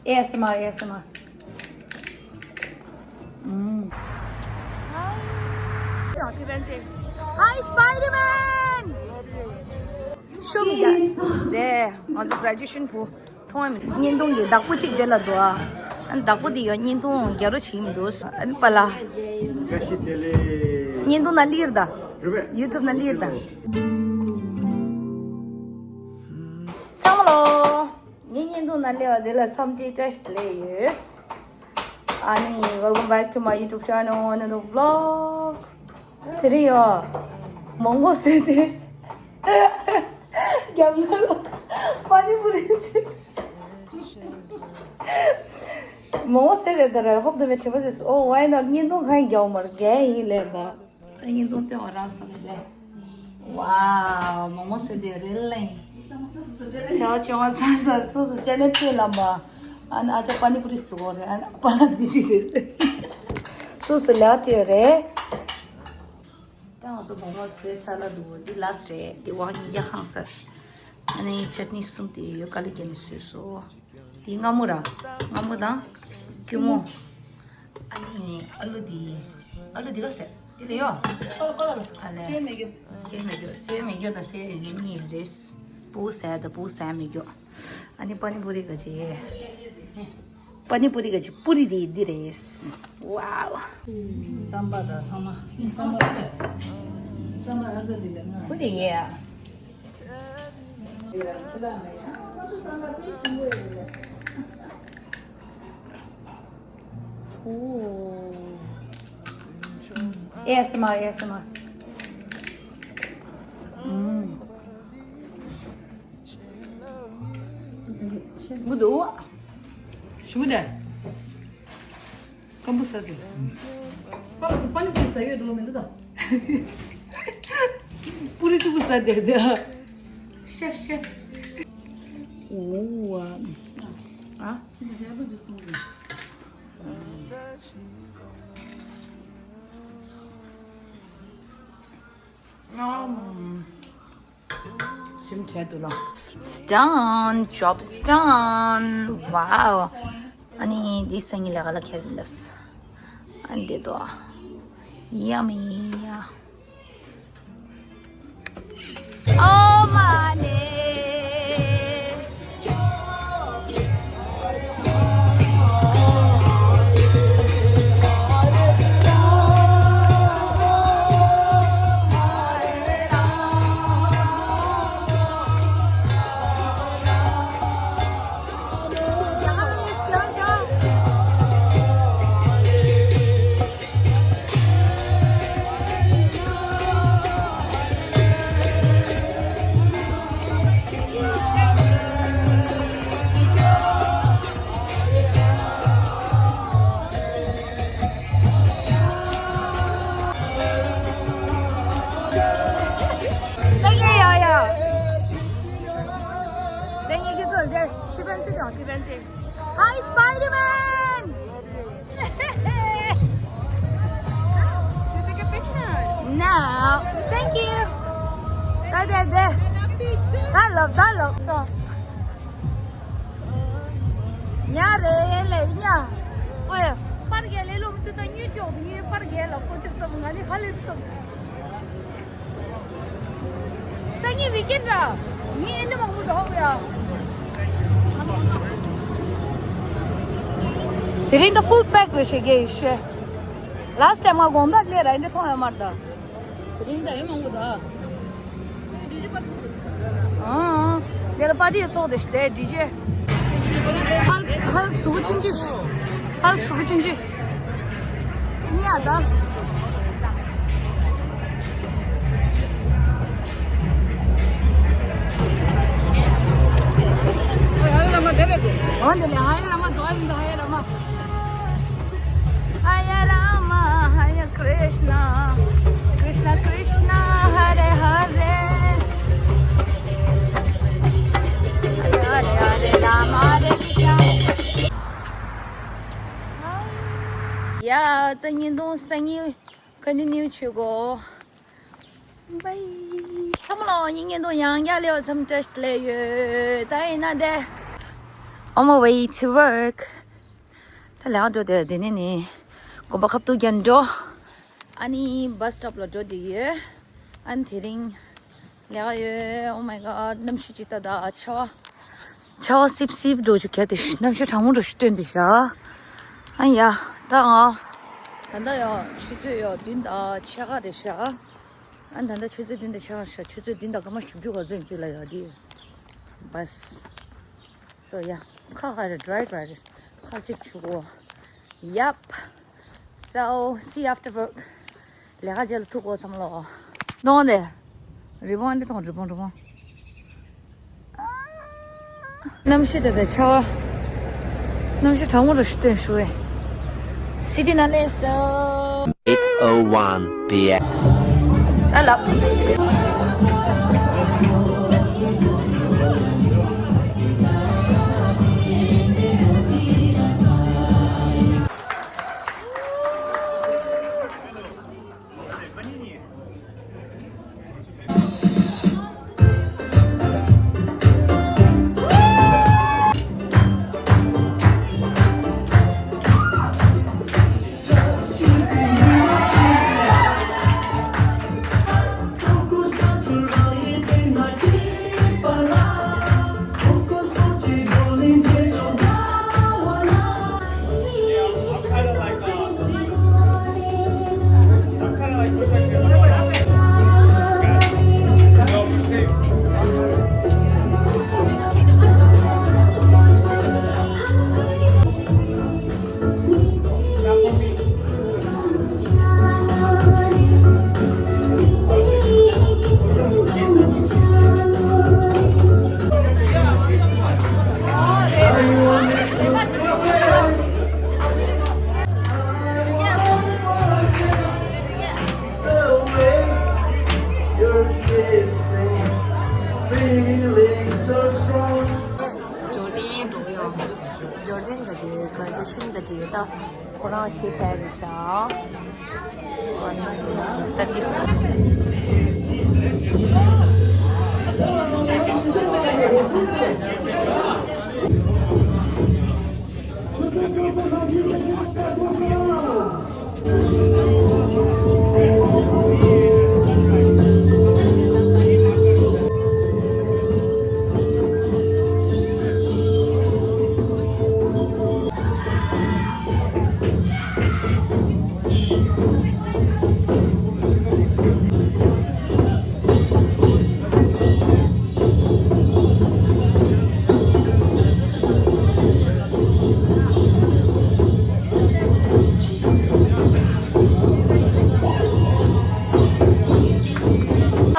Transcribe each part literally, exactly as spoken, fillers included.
ASMR, ASMR. ཨུམ། Hi, Spider-Man! Show me that. དེ་ང་ཚོ་graduation་བུ་མཐོང་ཡ་མི་འདུག་བརྙན་ཐུང་གི་བདག་པོ་གཅིག་དེ་ལ་འདུག་ཨ་ནི་བདག་པོ་དེ་ཡང་བརྙན་ཐུང་རྒྱག་རོགས་བྱེད་ཀྱི་མི་འདུག་ཨ་ནི་པཱ་ལགས། བཀྲ་ཤིས་བདེ་ལེགས། བརྙན་ཐུང་ནང་སླེབས་ད། རེད་པས། YouTube་ནང་སླེབས་ད། ཚང་མ་ལོ། ངའི་བརྙན་ཐུང་ནང་སླེབས་པ་དེ་ལ་འཚམས་འདྲི་བཀྲ་ཤིས་བདེ་ལེགས་ཡོད། ཨ་ནི། Welcome back to my YouTube channel, another vlog. དེ་རིང་ཡོ། མོག་མོག་ཟས་ཏེ། རྒྱབ་ལ་ལ། པ་ནི་པུ་རི་ཟས། མོག་མོག་ཟས་ཏེ་ད་ར་ཧོབ་ཏེ་མེད་ཁྲེ་པ་ཟས། Oh, why not? བརྙན་ཐུང་གང་རྒྱག་མར་རྒྱལ་ཡིན་ལས་པ། ད་བརྙན་ཐུང་སྟོན་བ་རང་ཚོ་ལས། Wow, མོག་མོག་ཟས་ཏེ་རེད་ལེ། ཚེ་བ་ཆུང་བ་ཚ་ཚ་སོ་སོ་ཅ་ནེ་ཐེ་ལ་མ། ཨ་ནི་ཨ་ཅག་པ་ནི་པུ་རི་ཟ་གོ་རེད། ཨ་ནི་པ་ལགས་འདི་ཅི་རེད། སོ་སོ་ལ་ཐེ་རེད། ད་ང་ཚོ་མོག་མོག་ཟས་ས་ལ་འདུག་འདི་last་རེད། འདི་ཝང་ཡ་ཧང་ཟེར། ཨ་ནི་ཅ་ནི་གསུམ་དེ་ཡོད། དཀའ་ལས་བརྒྱབ་ནས་བཟོས་སོ། དེ་སྔ་མོ་ར། སྔ་མོ་དང་། སྐྱུར་མོ། ཨ་ནི་ཨ་ལུ་དེ། ཨ་ལུ་དེ་ག་ཟེར། དེ་ལ་ཡོ། ཨ་ལས། སེལ་མེད་རྒྱུ། སེལ་མེད་རྒྱུ། སེལ་མེད་རྒྱུ་དང་སེལ་ཡོད་རྒྱུ་གཉིས་རེད། བུ་ཟས་དང་བུ་ཟས་མེད་རྒྱུ། ཨ་ནི་པ་ནི་པུ་རི་ག་ཅི། པ་ནི་པུ་རི་ག་ཅི། པུ་རི་དེ་འདི་རེད། Wow། རྩམ་པ་དང་ཚང་མ། རྩམ་པ། རྩམ་པ་ཨ་ཙི་དེ་ལས་ང་། པུ་རི་ཡེ། ASMR, ASMR. ཨུམ། མི་འདུག་ཞུ་མི་འདྲ། སྐམ་པོ་ཟ་ཟེར། པ་ལགས་པ་ནི་པུ་རི་ཟ་ཡོད་འགྲོ་མི་འདུག་ད། པུ་རི་ཐུ་བུ་ཟ་བསྡད་དེ། ཤེབ་ཤེབ། ཨོ། ཨ། ཨམ། ཞིམ་བྱས་འདུག་ལ། It's done. Job is done. Wow. ཨ་ནི་འདི་སང་ཉིན་ལས་ཀ་ལ་ཁྱེར་ལས། ཨ་ནི་འདི་དོ། Yummy. Oh, money. Thank you, yeah, yeah. Thank you, so there. She went to down, she went to. Hi, Spider-Man! You take a picture? No. Thank you. Da, da, da. Da, love, da, love. ཉ་རེད་ལེ་ཉ། ཨོ་ཡ། པར་རྒྱག་ལེ་ལོ་མི་ཏུ་ད་ཉུ་ཅོག་ཏུ་ཉུ་པར་རྒྱག་ལ་ཀོ་ཅི་སོབ་ང་ནི་ཧ་ལེ་སོབ། སང་ཉིན་weekend་ར། མི་ཨེ་འདྲ་མང་པོ་འདུག་ཧོ་ཡ། དེ་རིང་ད་full pack་རེད་ཤེས་གེ་ཤེས། Last time་ང་དགོང་དག་སླེབས་ར་ཨེ་འདྲ་མཐོང་ཡ་མ་རེད་ད། དེ་རིང་ད་ཡོད་མང་པོ་ད། ཨང་། དེ་ལ་པར་ཊི་ཚོགས་དེ་ཤི་དེ་ཌི་ཇེ། ཧལ་ཧལ་གཟུགས་ཆུང་ཆུང་། ཧལ་གཟུགས་ཆུང་ཆུང་། ཉ་ད། ཧ་ཡ་ར་མ་དེ་བས་དུ། འོན་ཏེ་ལས་ཧ་ཡ་ར་མ་རྫོགས་མི་འདུག་ཧ་ཡ་ར་མ། Hare Rama, Hare Krishna, Krishna Krishna, Hare Hare. Hare Hare, Hare Rama, Hare Krishna. ཡ། ད་བརྙན་ཐུང་སང་ཉིན་continue་བྱེད་དགོས། Bye. ཚང་མ་ལ་ཡིན་ངེས་འདུག་ཡང་བསྐྱར་སླེབས་པ་ཚང་མ་བཀྲ་ཤིས་བདེ་ལེགས་ཡོད། ད་ཡིན་ན་དེ། On my way to work. ད་ལས་ཀ་འགྲོ་དེ་དེ་ནས་ནི་དགོན་པ་ཁ་ཐུག་རྒྱབ་འགྲོ། ཨ་ནི་བྷ་སི་སི་ཊོབ་ལ་འགྲོ་དེ་ཡོད། ཨ་ནི་དེ་རིང་ལས་ཀ་ཡོད། Oh my god. གནམ་གཤིས་ཅིག་ལྟ་ད་ཆར་པ། ཆར་པ་སིབ་སིབ་འགྲོ་ཞིག་ག་དེ་གནམ་གཤིས་གྲང་མོ་འགྲོ་ཞིག་སྟོན་དེ་ཤག་ཨ་ཡ། ད་ང་ད་ལྟ་ཡ་ཆུ་ཚོད་ཡ་བདུན་དང་ཕྱེད་ཀ་རེད་ཤག་ཨ་ནི་ད་ལྟ་ཆུ་ཚོད་བདུན་དང་ཕྱེད་ཀ་ཤག་ཆུ་ཚོད་བདུན་དང་སྐར་མ་བཞི་བཅུ་ག་ཚོད་ཡིན་ཅིག་ལ་ཡ་དེ་བྷ་སི། So yeah, ཁ་ཁ་རེ་dry dry རེ་ཁ་ཅིག་ཆུ་གོ། Yup. So see you after work. ལས་ཀ་རྗེས་ལ་ཐུག་གོ་བསམ་ལོ། གདོང་དེ། རི་བོང་འདི་མཐོང་རི་བོང་རི་བོང་། གནམ་གཤིས་དེ་དང་ཆར་པ། གནམ་གཤིས་གྲང་མོ་རུ་ཞིག་སྟོན་ཞུ་བས། སི་ཊི་ནང་སླེབས་སོང་། eight oh one p m. ཨ་ལ། འབྱོར་ལྡན་འགྲོ་གི་ཡོད། འབྱོར་ལྡན་ག་ཅིག་ག་ཅིག་ཤིང་ག་ཅིག་ཡོད་ད། ཁོ་རང་ཤེས་ཚར་རེད་ཤག་ད་དེ་ཚོ།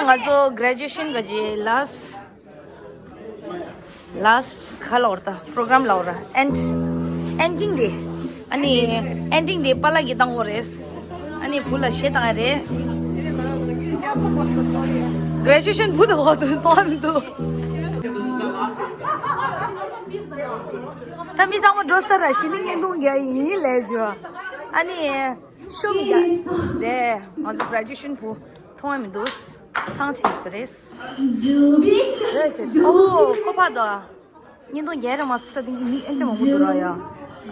ང་ཚོ་graduation ག་ཅིག་last last ག་ལབ་དགོས་རེད་ད། program ལབ་དགོས་རེད། end ending day. ཨ་ནི་ending day པཱ་ལགས་ཀྱིས་བཏང་དགོས་རེད། ཨ་ནི་བུ་ལ་གཞས་བཏང་ཡ་རེད། graduation བུ་དང་འོག་ཏུ་གཏོང་མི་འདུག་ད་མི་ཚང་མ་འགྲོ་ས་ར་གཞི་ནས་བརྙན་ཐུང་རྒྱག་ཡིན་ལས་བྱོས། ཨ་ནི་ཤོ་མི་ད་དེ་ང་ཚོ་graduation བུ་མཐོང་ཡ་མི་འདུག་ཐང་ཆད་ས་རེད། རེད་ཟེར། ཨོ་ཁོ་ཕ་དོ། བརྙན་ཐུང་རྒྱག་ར་མ་ས་དེ་གི་མི་ཨེ་འདྲ་མང་པོ་འདུག་ར་ཡ།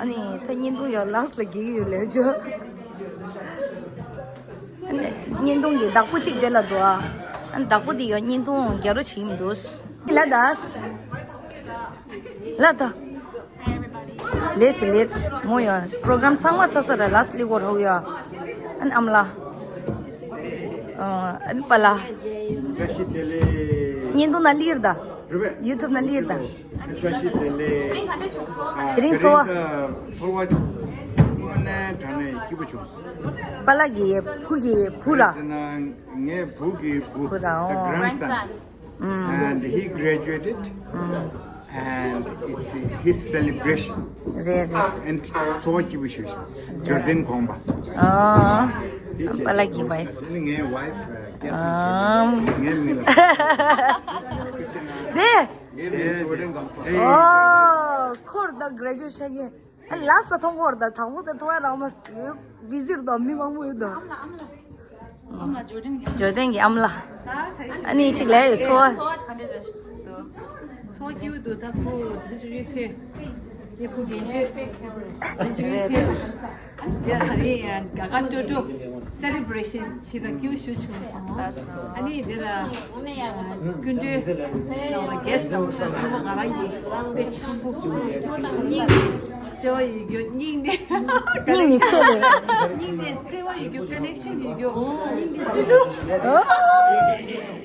ཨ་ནི་ད་བརྙན་ཐུང་ཡ་last ལ་རྒྱག་གི་ཡོད་ལས་བྱོས། ཨ་ནི་བརྙན་ཐུང་གི་བདག་པོ་གཅིག་དེ་ལ་འདུག་ཨ་ནི་བདག་པོ་དེ་ཡ་བརྙན་ཐུང་རྒྱག་རོགས་བྱེད་ཀྱི་མི་འདུག་ལ་དྭགས། ལ་དྭགས། Let's let's མོ་ཡ། program ཚང་མ་ཚར་ས་ར་last ལི་གོ་ར་ཡ། ཨ་ནི་ཨ་མ་ལགས། ཨ་ནི་པཱ་ལགས། བཀྲ་ཤིས་བདེ་ལེགས། བརྙན་ཐུང་ནང་སླེབས་ད། རེད་པས། YouTube ནང་སླེབས་ད། བཀྲ་ཤིས་བདེ་ལེགས། དེ་རིང་ཚོར་བ། དེ་རིང་ཚོར་བ་དངོས་གནས་དྲང་གནས་སྐྱིད་པོ་བྱུང་སོང་། པཱ་ལགས་ཀྱི་བུ་གི་བུ་ར། ཟེར་ན་ངའི་བུ་གི་བུ། བུ་ར། the ཨོ། grandson. And he graduated. And it's his celebration. རེད་རེད། And ཚོར་བ་སྐྱིད་པོ་ཞིག་བྱུང་། འབྱོར་ལྡན་དགོངས་པ། ཨ། དེ་བྱས། པཱ་ལགས་ཀྱི་wife. ངའི་wife, uh, guest. ཨ། ངའི་མིང་ལ། དེ། ངའི་མིང་འབྱོར་ལྡན་དགོངས་པ། ཨོ། ཁོར་ད་graduation ཡིན། ཨ། last ལ་མཐོང་གོ་ར་ད། དང་པོ་དེ་མཐོང་ཡ་རག་མ་སོང་། busy རེད་ད། མི་མང་པོ་ཡོད་ད། ཨ་མ་ལགས། ཨ་མ་ལགས། འབྱོར་ལྡན་གྱི་ཨ་མ་ལགས། ཨ་ནི་གཅིག་ལས་ཡོད་ཚོར་བ། ཚོར་བ་ག་འདྲ་རེད་འདུག་ཁོང་སྐྱིད་པོ་འདུག་ད་ཁོ་འཛིན་བྱུང་ཡོད་ཐོས། ངའི་བུ་རྒན་ཤོས། འཛིན་བྱུང་ཡོད་ཐོས། དེ་ཧ་རེ་ཡང་དགའ་དགའ་སྤྲོ་སྤྲོ་སེ་ལེ་བྷ་རེ་ཤན་བྱེད་དང་སྐྱིད་པོ་ཞུ་བྱུང་སོང་། ཨ་ནི་དེ་ལ་སྐུ་མགྲོན་དང་གེ་སི་ཊི་དང་ཚང་མ་ང་རང་གི་དཔེ་འཆམ་པོ་སྙིང་ནས་བརྩེ་བ་ཡོད་རྒྱུ། སྙིང་ནས་སྙིང་ནས་བརྩེ་བའི་སྙིང་ནས་བརྩེ་བ་ཡོད་རྒྱུ། ཀ་ནེག་ཤན་ཡོད་རྒྱུ། སྙིང་ནས་བརྩེ་གདུང་། ཨོ།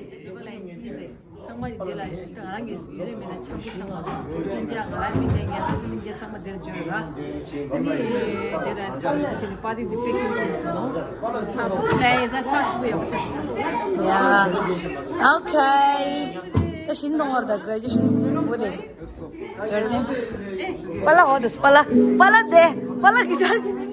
བརྩེ་བ་ལ་ཡིན་ཟེར། ཚང་མ་ཡིན་དེ་ལ་ཡིན། ད་ང་རང་གིས་ཡོད་རེད་མེད་ན་འཆམ་པོ་ཚང་མ་ལ་སྙིང་རྗེ། ང་རང་མི་རྒན་ངའི་སྲིད་མི་རྒན་ཚང་མ་དེར་འབྱོར་ར། ཨ་ནི་དེ་ལ་འཆམ་པོ་བྱས་ནས་པར་ཊི་འདི་དཔེ་སྐྱིད་ཤོས་སོང་། ཚང་མ་ལ་ཡིན་ད་ཚགས་ཚུད་པོ་ཡག་པོ་བྱས་སོང་། ཡ། ཨོ་ཁེ། ད་ཤིན་ཏོང་བར་ད་གྷ་རེ་ཇུ་ཨེ་ཤན་བུ་དེ། ཇར་ནི། པ་ལ་འོ་དུ་པ་ལ་པ་ལ་དེ་པ་ལ་གི་ཇར་ནི།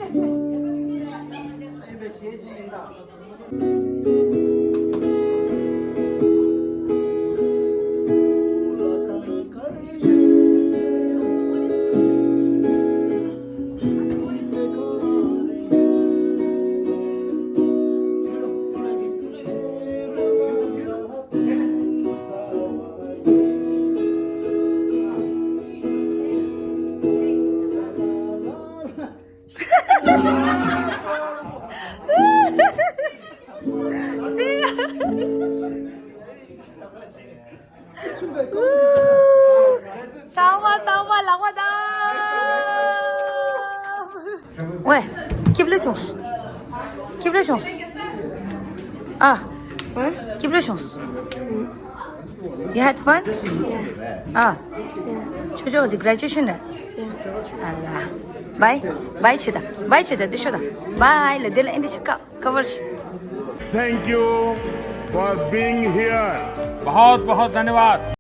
ཚང་མ་ཚང་མ་ལག་པ་བརྡབ། ཝེ། སྐྱིད་པོ་བྱུང་། སྐྱིད་པོ་བྱུང་། ཨ། སྐྱིད་པོ་བྱུང་། You had fun? ཨ། ཆོ་ཆོ་གི་གྷ་རེ་ཇུ་ཨེ་ཤན་རེད། ཨ་ལ། བའི། བའི་བྱེད་ད། བའི་བྱེད་ད། འདི་ཤོད་ད། བའི་ལ། འདི་ལ་ཨེ་འདི་ཤོད་ཀ་ཀ་བར། Thank you for being here. बहुत बहुत धन्यवाद।